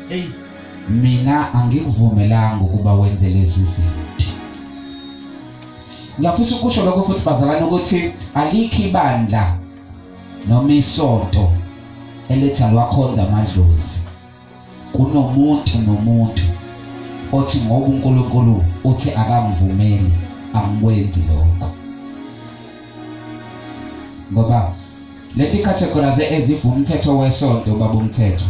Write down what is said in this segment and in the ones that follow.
Hey. Mina angikuvumelanga ukuba wenze lezi zinto. Ngiyafisa ukusho lokho futhi bazalwane ukuthi alikho ibandla noma isonto eletha lwakhonza amadlozi. Kunomuntu nomuntu othi ngoba uNkulunkulu uthi akangivumeli angikwenzi lokho. Ngoba lento icategorize as if umthetho wesonto, baba, umthetho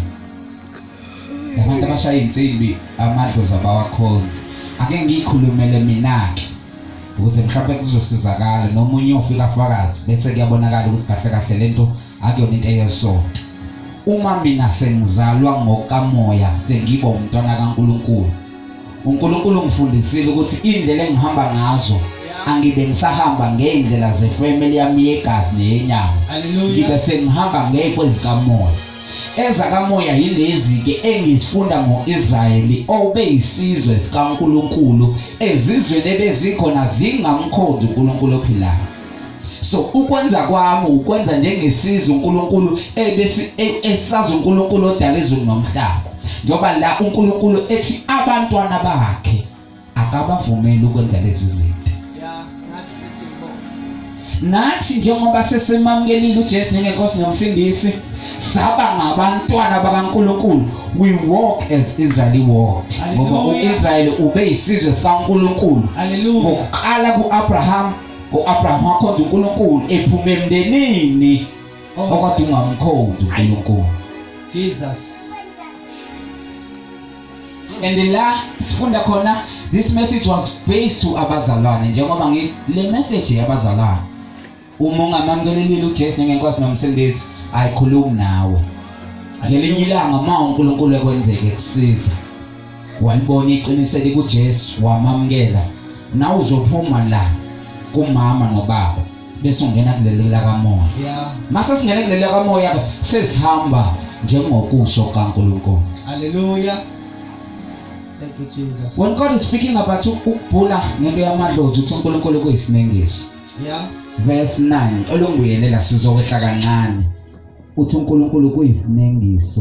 labantu abashaya insimbi amadlozi abawakhonzi. Ake ngiyikhulumele mina-ke ukuze mhlawumbe kuzosizakala nomunye uyofika afakazi bese kuyabonakala ukuthi kahle kahle lento akuyona into eyesonto. Uma mina sengizalwa ngokamoya, sengiba umntwana kaNkulunkulu, uNkulunkulu ungifundisile ukuthi indlela engihamba ngazo angibe ngisahamba ngey'ndlela zefamily yami yegazi neyenyama. Hallelujah. Ngibe sengihamba ngekwezikamoya. Ezakamoya yilezi-ke engizifunda ngo-Israyeli obeyisizwe sikaNkulunkulu ezizweni ebezikhona zingamkhonzi uNkulunkulu ophilayo. So ukwenza kwami ukwenza njengesizwe uNkulunkulu ebesi esazi uNkulunkulu odala izulu nomhlaba, njengoba la uNkulunkulu ethi abantwana bakhe akabavumeli ukwenza lezi zinto. Yeah, nathi sesibona. Nathi njengoba sesimamkelile uJesu njengenkosi nomsindisi, saba ngabantwana bakaNkulunkulu, we walk as Israel walked, ngoba Hallelujah. uIsrael ube isizwe sikaNkulunkulu Hallelujah. ngokuqala kuAbraham. uAbraham wakhonza uNkulunkulu ephuma emndenini Oh, okade ungamkhonzi uNkulunkulu. Jesus. And la sifunda khona, this message was based to abazalwane, njengoba ngi le message yabazalwane. Uma ungamamukelelile uJesu njengenkosi nomsindisi, ayikhulumi nawe. Ngelinye ilanga uma uNkulunkulu ekwenzeke kusiza walibona iqiniso likuJesu, wamamukela, nawe uzophuma la kumama nobaba bese ungena kuleli lakamoya. Mase singene kuleli lakamoya sesihamba njengokusho kaNkulunkulu. Hallelujah. Thank you, Jesus. When God is speaking about ukubhula ngento yamadlozi, uthi uNkulunkulu kuyisinengiso. Verse 9, cela ungibuyelela, sizokwehla kancane. Uthi uNkulunkulu kuyisinengiso.